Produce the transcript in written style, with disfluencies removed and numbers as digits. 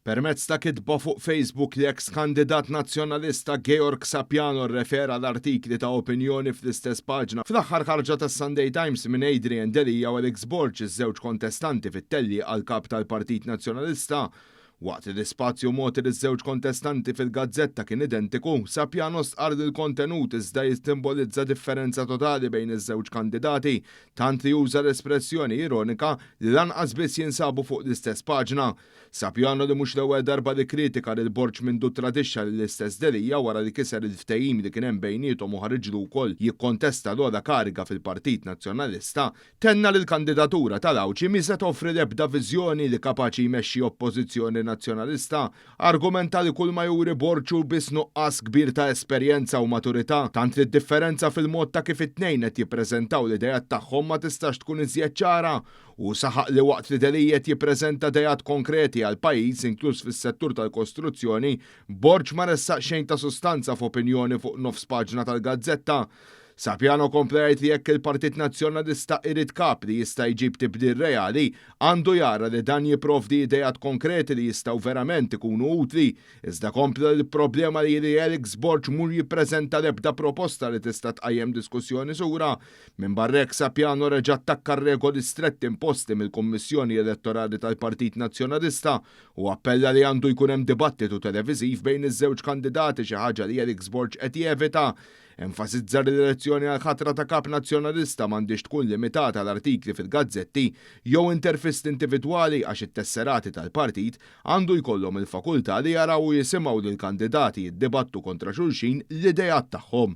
Permezz ta' kitba fuq Facebook, l-eks kandidat Nazzjonalista Georg Sapiano rrefera l-artikli ta' opinjoni fl-istess paġna fl-aħħar ħarġa tas-Sunday Times minn Adrian Delia u Alex Borg, iż-żewġ kontestanti fit-tellieqa għal kap tal-Partit Nazzjonalista. Waqt li l-ispazju mogħti liż-żewġ kontestanti fil-gazzetta kien identiku, Sapiano stqarr li l-kontenut iżda jissimbolizza differenza totali bejn iż-żewġ kandidati, tant li uża l-espressjoni ironika li lanqas biss jinsabu fuq l-istess paġna. Sapiano, li mhux l-ewwel darba li kritika lil Borg mindu tradixxa lill-istess Delia wara li kiser il-ftehim li kien hemm bejniethom u ħariġlu wkoll jikkontesta l-ogħla kariga fil-Partit Nazzjonalista, Tenna li l-kandidatura tal-Għawdxi mhi se toffri l-ebda viżjoni li kapaċi jmexxi Oppożizzjoni Nazzjonalista. Argumenta li kull ma juri Borg hu biss nuqqas kbir ta' esperjenza u maturità, tant li d-differenza fil-mod ta' kif it-tnejn qed jippreżentaw l-ideat tagħhom ma tistax tkun iżjed ċara. Hu saħaq li waqt li Delia qed jippreżenta ideat konkreti għall-pajjiż inkluż fis-settur tal-kostruzzjoni, Borg ma ressaq xejn ta' sustanza f'opinjoni fuq nofs paġna tal-gazzetta. Sapiano kompla jgħid li jekk il-Partit Nazzjonalista irid kap li jista' jġib tibdil reali, għandu jara li dan jipprovdi ideat konkreti li jistgħu verament ikunu utli. Iżda kompla li l-problema li li Alex Borg mhu jippreżenta l-ebda proposta li tista' tqajjem diskussjoni sura. Minbarra hekk, Sapiano reġa' attakka r-regoli stretti imposti mill-Kummissjoni Elettorali tal-Partit Nazzjonalista u appella li għandu jkun hemm dibattitu televiżiv bejn iż-żewġ kandidati, xi ħaġa li Alex Borg qed jevita. Enfasizza li l-elezzjoni għal ħatra ta' kap Nazzjonalista m'għandhiex tkun limitata għal artikli fil-gazzetti jew intervisti individwali għax it-tesserati tal-partit għandu jkollhom il-fakultà li jaraw u jisimgħu lill-kandidati jiddibattu kontra xulxin l-ideat tagħhom.